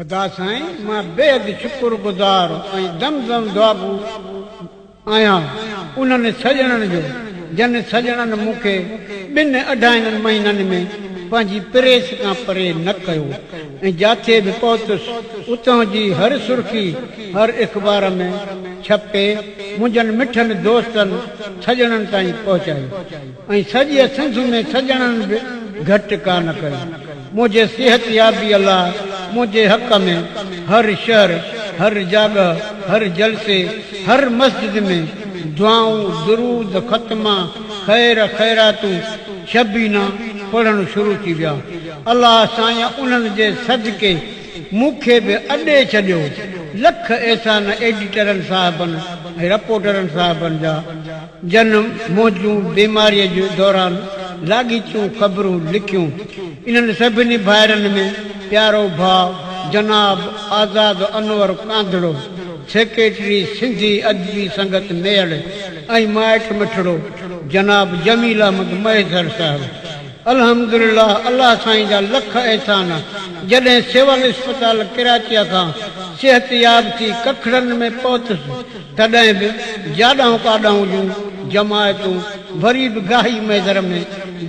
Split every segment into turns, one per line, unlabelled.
ادا سائين مان بيحد شڪر گذار ۽ دم دم دعاگو آهيان انهن سڄڻن جو جن سڄڻن مون کي ٻن اڍائن مهينن ۾ پنهنجي پريس کان پري نه ڪيو ۽ جاٿي به پهتس اتان جي هر سرخي هر اخبار ۾ ڇپي منهنجن مٺن دوستن سڄڻن تائين پهچائي. ۽ سڄيء سنڌ ۾ سڄڻن به گهٽ ڪا نه ڪئي. منهنجي صحتيابيء لاء منهنجي حق ۾ هر شهر، هر جاڳهه، هر جلسي، هر مسجد ۾ دعائون، درود، ختما، خير خيراتون، شبينا پڙهڻ شروع ٿي ويا. الله سائين انهن جي صدقي مون کي به اڏي ڇڏيو. لک احسان ايڊيٽرن صاحبن ۽ رپورٽرن صاحبن جا. جن منهنجون بيماريء جي دوران لاڳيتيون خبرون لکيون. انهن سڀني ڀائرن ۾ پيارو ڀاء جناب آزاد انور ڪانڌڙو، سيڪريٽري سنڌي ادبي سنگت ميهڙ ۽ مائٽ مٺڙو جناب جميل احمد مهيسر صاحب. الحمدلله الله سائين جا لک احسان جڏهن سول اسپتال ڪراچيء کان صحتياب ٿي ڪکڙن ۾ پهتس تڏهن به جاڏانهن ڪاڏانهن جون جماعتون وري به گاهي محضر ۾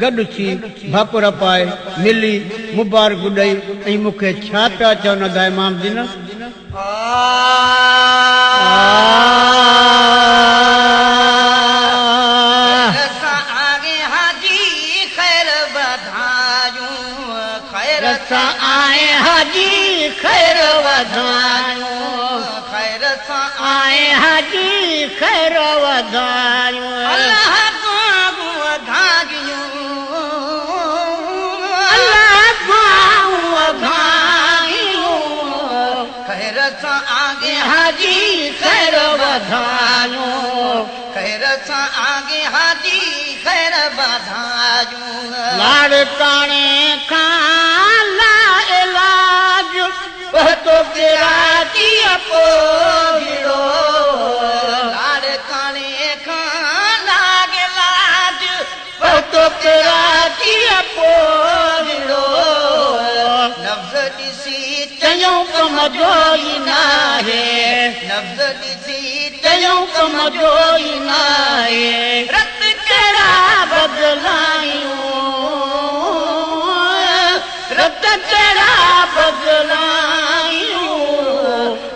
گڏ ٿي ڀاڪر پائي ملي مبارڪون ڏئي ۽ مون کي ڇا پيا چون ادا امام دين.
خير سان آئين حاجي خير وڌايون. خير سان آئين حاجي خير وڌايون. الله دعائون وڌايون. الله دعائون وڌايون. خير سان آئين حاجي خير وڌايون. خير سان آئين حاجي خير وڌايون. لاڙڪاڻي کان لاعلاج پهتو ڪراچيء پوڙهو. لاڙڪاڻي کان لاعلاج پهتو ڪراچيء پوڙهو. نبض ڏسي چيائون ڪم جو ئي ناهي. نبض ڏسي چيائون ڪم جو ئي ناهي. رت ڪهڙا بدلايون، رت ڪهڙا بدلايون.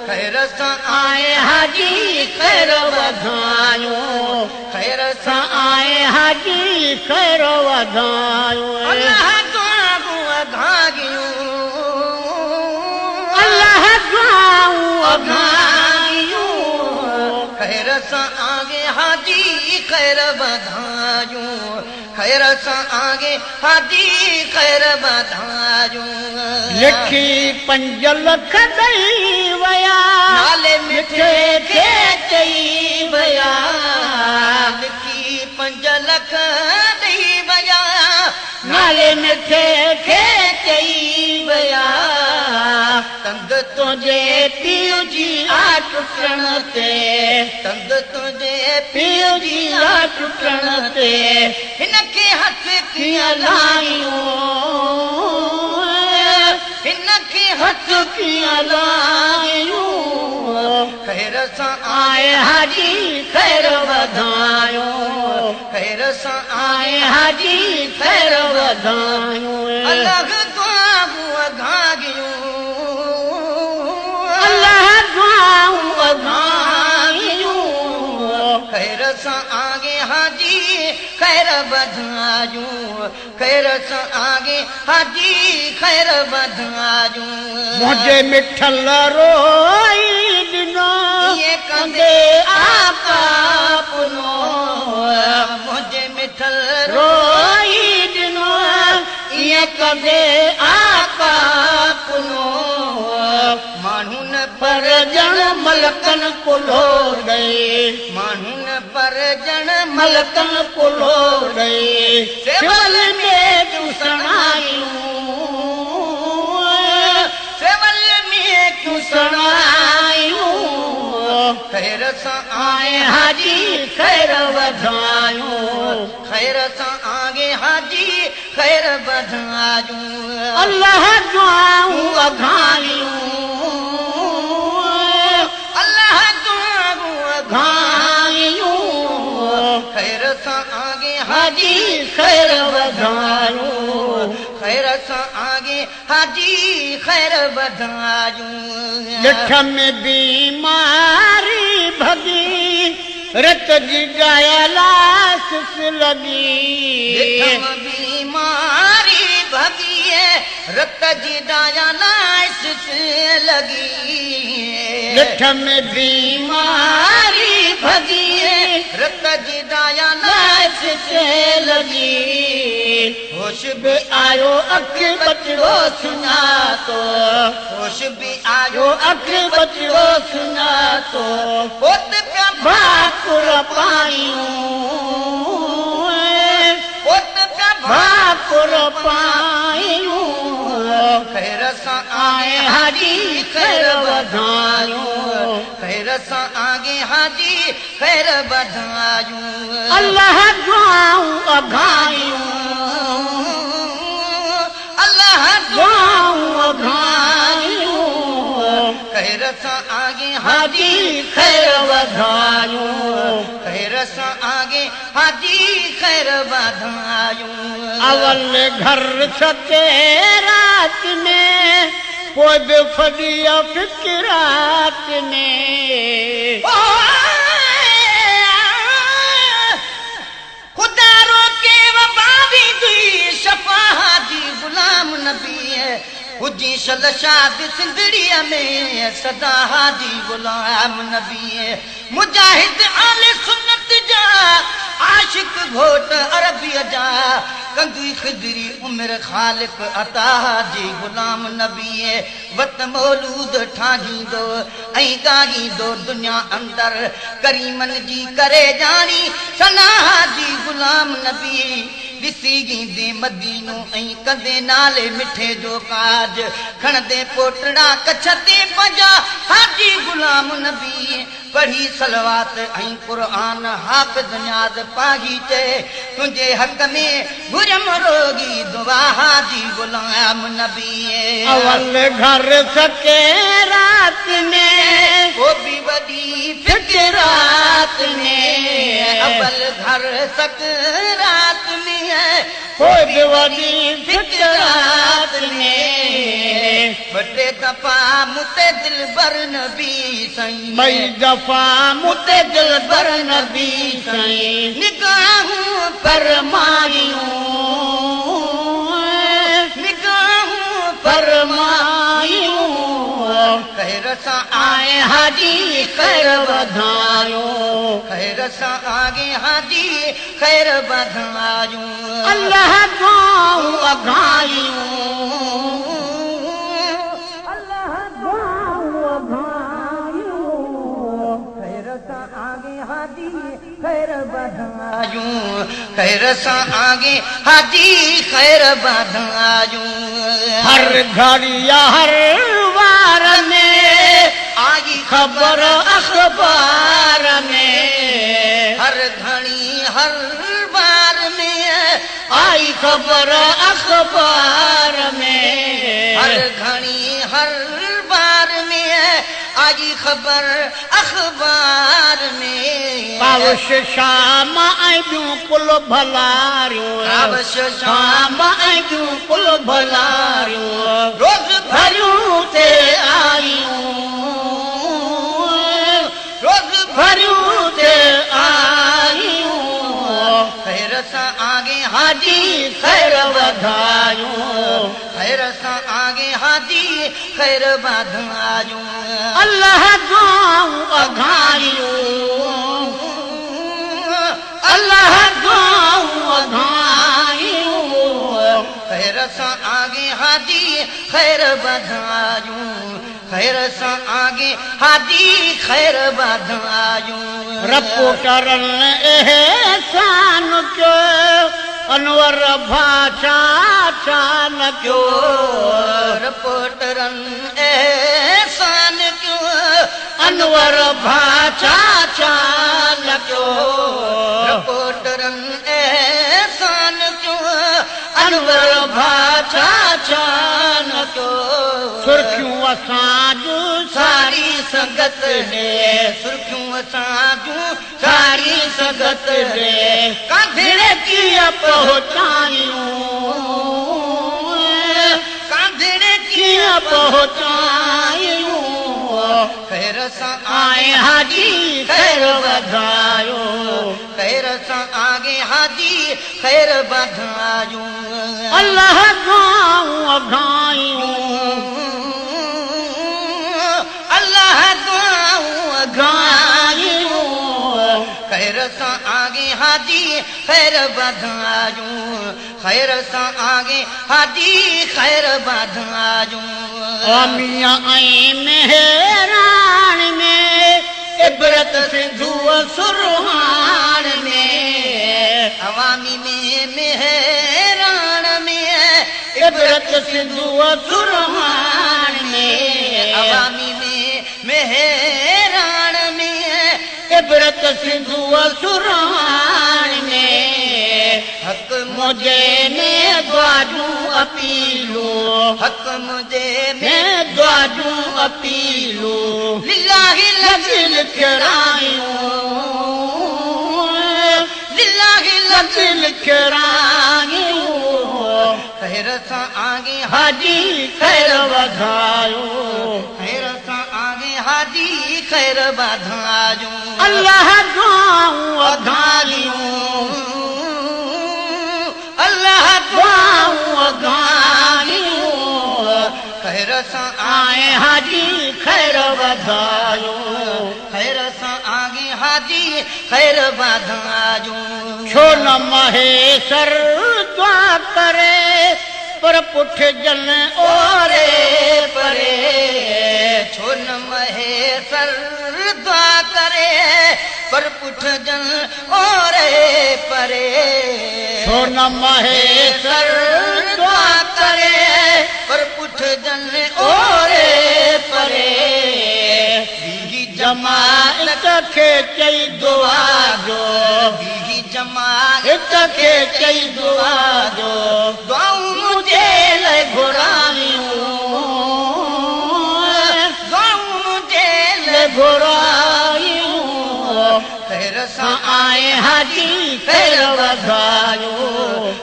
خير سان آئين حاجي خير وڌايون، خير سان آئين حاجي خير وڌايون. الله دعائون اگهايون، الله دعائون اگهايون. خير سان آئين حاجي خير وڌايون، خير سان آگي هادي خير وڌايون.
لکي پنج لک ڏئي ويا،
نالي
مٺي کي چئي ويا.
لکي پنج لک ڏئي ويا،
نالي مٺي کي چئي ويا.
تند
تنهنجي پيء جي آ ٽٽڻ تي.
تند تنهنجي
پيء جي آ ٽٽڻ تي.
هن کي هٿ
ڪيئن لايون،
هن کي
هٿ ڪيئن لايون.
خير سان
آئين حاجي خير وڌايون.
خير سان
آئين حاجي خير وڌايون.
الله دعائون اگهايون.
الله دعائون اگهايون.
خير سان آگي حاجي خير وڌايون. خير سان آگي حاجي خير وڌايون.
منهنجي مٺل روئي ڏنو
ائين
ڪندي آقا پنو.
منهنجي مٺل
روئي ڏنو ائين ڪندي آقا پنو.
ماڻهو نه
پر ڄڻ ملڪن ڪلهو ڏئي.
ماڻهو نه پر ڄڻ
ملڪن ڪلهو ڏئي. سول ۾ ڪيون سڻايون.
سول ۾ ڪيون
سڻايون.
خير سان
آئين حاجي خير وڌايون.
خير سان آگي حاجي خير وڌايون.
الله دعائون اگهايون. हाजी ख़ैर वधायूं।
ख़ैर सां आगे हाजी ख़ैर वधायूं।
ॾिठम बीमारी भॻी रत जी डायलिसिस लॻी।
ॾिठम बीमारी भॻी रत जी डायलिसिस लॻी।
ॾिठम बीमारी भॻी
रत जी डायलिसिस
लॻी।
होश
बि आयो अख बचड़ो सुञातो।
होश बि आयो
अख बचड़ो सुञातो।
पोत पिया
भाकुर पायूं।
पोत पिया
भाकुर पायूं।
ख़ैर सां
आए हाजी ख़ैर वधायूं।
ख़ैर सां आगे हाजी ख़ैर वधायूं।
अल्लाह दुआऊं अघायूं।
अल्लाह
दुआऊं अघायूं।
ख़ैर सां आगे
हाजी ख़ैर वधायूं।
ख़ैर सां आगे हाजी ख़ैर वधायूं।
अवल घर सके रात में पोइ बि फॾिया फिकिरात में।
ख़ुदा रोके वबा वेंदी शफ़ा हाजी ग़ुलाम नबी हुजी शल शाद सिंधड़ीअ में सदा हाजी ग़ुलाम नबी। मुजाहिद आले सुन्नत जा आशिक घोट अरबीअ जा कंदुई ख़िज़री उमिर ख़ालिक अता हाजी ग़ुलाम नबी। वत मौलूद ठाहींदो ऐं ॻाईंदो दुनिया अंदरि करीमन जी करे जाणी सना हाजी ग़ुलाम नबी। ॾिसी ईंदे मदीनो ऐं कंदे नाले मिठे जो काज खणंदे पोटड़ा कच्छ ते पंहिंजा हाजी ग़ुलाम नबी। पढ़ी सलवात ऐं क़ुर हाफ़िज़ नियाज़ पाही चए तुंहिंजे हक़ में घुरम रोगी दुआ हाजी ग़ुलाम नबी।
अवल घर सके रात में
वो बि वॾी फिकिरात में। अवल घर सकरात में
पोइ बि वॾी फिकिरात में।
ॿ टे दफ़ा मूं ते दिलबर नबी साईं।
ॿई दफ़ा मूं ते दिलबर नबी साईं।
निगाहूं
फरमायूं।
निगाहूं
फरमायूं।
ख़ैर सां
आए हाजी ख़ैर वधायूं।
ख़ैर सां आगे हाजी ख़ैर वधायूं।
अल्लाह दुआऊं अघायूं।
अल्लाह दुआऊं अघायूं। ख़ैर सां आगे हाजी ख़ैर वधायूं। ख़ैर सां आगे हाजी ख़ैर वधायूं।
हर घड़ी या हर वार में
आई
ख़बर अख़बार में।
हर घड़ी हर बार में
आई ख़बर अख़बार में।
हर घड़ी हर बार में आई ख़बर अख़बार में।
कावश शाम ऐं ॿियूं कुल भलारियूं।
कावश
शाम ऐं ॿियूं कुल भलारियूं।
रोज़
भरियूं ते आयूं।
रोज़
भरियूं ते आयूं।
ख़ैर सां आगे
हाजी ख़ैर वधायूं।
ख़ैर सां आगे हाजी ख़ैर वधायूं।
अल्लाह दुआऊं अघायूं। अल्लाह दुआऊं अघायूं।
ख़ैर सां आगे हाजी ख़ैर वधायूं। ख़ैर सां आगे हाजी ख़ैर वधायूं।
रिपोर्टरनि एहसान कयो अनवर भाषा छा न कयो।
रिपोर्टरनि एहसान कयो
अनवर भाषा छा न कयो।
रिपोर्टरनि एहसान कयो
अनवर भाषा छा
न कयो।
सुर्खियूं असां जूं
सारी संगत ॾे, सुर्खियूं असां जूं सारी संगत ॾे, कांधड़े
कीअं पहुचायूं,
कांधड़े
कीअं पहुचायूं।
ख़ैर सां
आए हाजी ख़ैर वधायो,
ख़ैर सां आगे हाजी ख़ैर वधायो।
अल्लाह दुआऊं अघायूं,
अल्लाह दुआऊं अघायूं। ख़ैर सां आगे हाजी ख़ैर वधायूं, ख़ैर सां आगे हाजी ख़ैर वधायूं।
मियां ऐं मेहरान में इबरत सिंधूअ सुरहान में,
अवामी में मेहरान में
इबरत सिंधूअ सुरहान में,
अवामी में मेहरान में
इबरत सिंधूअ सुरहान में।
हक़
मुंहिंजे में दुआ जूं अपीलूं,
हक़ मुंहिंजे
में दुआ जूं अपीलूं,
लिल्लाही
लॻी लिखरायूं,
लिल्लाही
लॻी लिखरायूं।
ख़ैर सां आगे
हाजी ख़ैर वधायो,
ख़ैर सां आगे हाजी ख़ैर वधायो।
अल्लाह दुआऊं अघायूं,
अल्लाह
दुआऊं अघायूं।
ख़ैर सां
आए हाजी ख़ैर वधायो,
ख़ैर सां आगे हाजी ख़ैर वधायो।
छो न महेसर दुआ करे, पर पुठ जन ओरे परे,
छो न महेसर दुआ करे, पर पुठ जन ओरे परे,
छो न महेसर
दुआ करे, पर पुठ जन ओरे परे। बीही
जमात खे चई दुआ जो,
बीही जमात
खे चई दुआ जो,
दुआऊं मुंहिंजे
लाइ घुरायूं,
दुआऊं मुंहिंजे
लाइ घुरायूं।
ख़ैर सां
आए हाजी ख़ैर वधायो,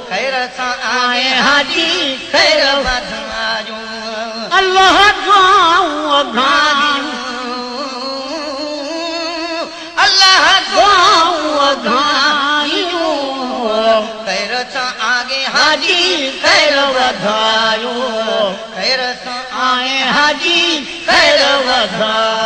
ख़ैर सां
आए हाजी
ख़ैर वधायो।
अल्लाह दुआऊं अघायूं,
अल्लाह
दुआऊं अघायूं।
ख़ैर सां आगे
हाजी ख़ैर वधायो,
ख़ैर सां
आए हाजी ख़ैर वधायो।